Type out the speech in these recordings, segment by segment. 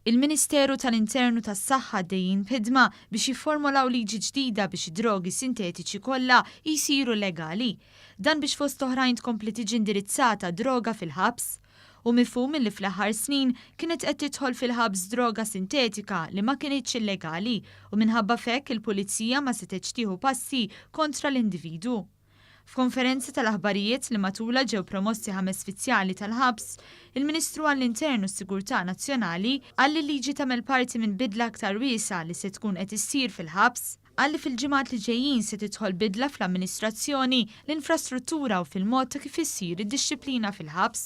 Il-Ministeru tal-Intern u tas-Saħħa għaddejjin b'ħidma biex jifformolaw liġi ġdida biex id-drogi sintetiċi kollha jsiru legali. Dan biex fost oħrajn tkompli tiġi indirizzata d-droga fil-ħabs. Hu mifhum illi fl-aħħar snin kienet qed tidħol fil-ħabs droga sintetika li ma kinitx illegali u minħabba f'hekk il-Pulizija ma setgħetx tieħu passi kontra l-individwu. F'konferenza tal-aħbarijiet li matulha ġew promossi ħames fizzjali tal-ħabs, il-Ministru għall-Intern u s-Sigurtà Nazzjonali qal li l-liġi tagħmel parti minn bidla aktar wiesgħa li se tkun qed issir fil-ħabs. Qal li fil-ġimgħat li ġejjin se tidħol bidla fl-amministrazzjoni, l-infrastruttura u fil-mod ta' kif issir id-dixxiplina fil-ħabs.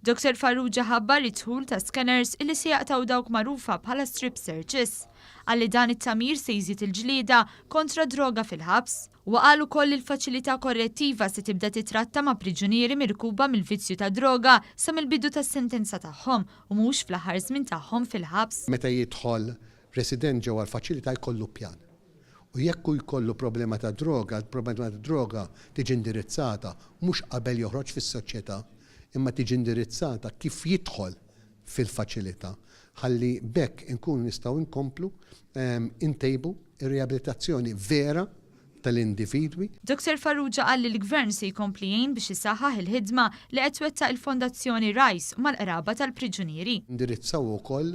Dottor Farrugia ħabbar id-dħul ta' scanners illi se jaqtgħu dawk magħrufa bħala strip searches. Qal li dan it-tagħmir se jżid il-ġlieda kontra d-droga fil-ħabs. Huwa qal ukoll li l-faċilità korrettiva se tibda titratta ma' priġunieri mirkuba mill-vizzju tad-droga sa mill-bidu tas-sentenza tagħhom u mhux fl-aħħar żmien tagħhom fil-ħabs. Meta jidħol resident ġewwa l-faċilità jkollu pjan. U jekk hu jkollu problema ta' droga, il-problema ta' droga tiġi indirizzata mhux qabel joħroġ fis-soċjetà, imma tiġi indirizzata kif jidħol fil-faċilità ħalli b'hekk inkunu nistgħu nkomplu ntejbu r-riabilitazzjoni vera tal-individwi. Dottor Farrugia qal li l-Gvern se jkompli jgħin biex isaħħaħ il-ħidma li qed twettaq il-Fondazzjoni Rise mal-qraba tal-priġunieri. Indirizzaw ukoll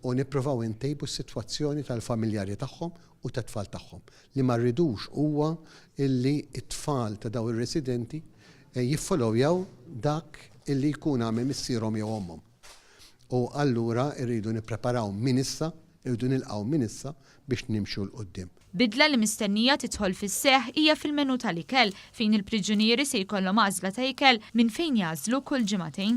u nippruvaw intejbu s-sitwazzjoni tal-familjari tagħhom u tat-tfal tagħhom. Li ma rridux huwa illi t-tfal ta' dawn ir-residenti jiffollowjaw dak illi jkun għamel missierhom jew ommhom. U allura rridu nippreparaw minn issa, irridu nilqgħu minn issa biex nimxu 'l quddiem. Bidla li mistennija tidħol fis-seħħ hija fil-menù tal-ikel, fejn il-priġunieri se jkollhom għażla ta' ikel minn fejn jagħżlu kull ġimagħtejn.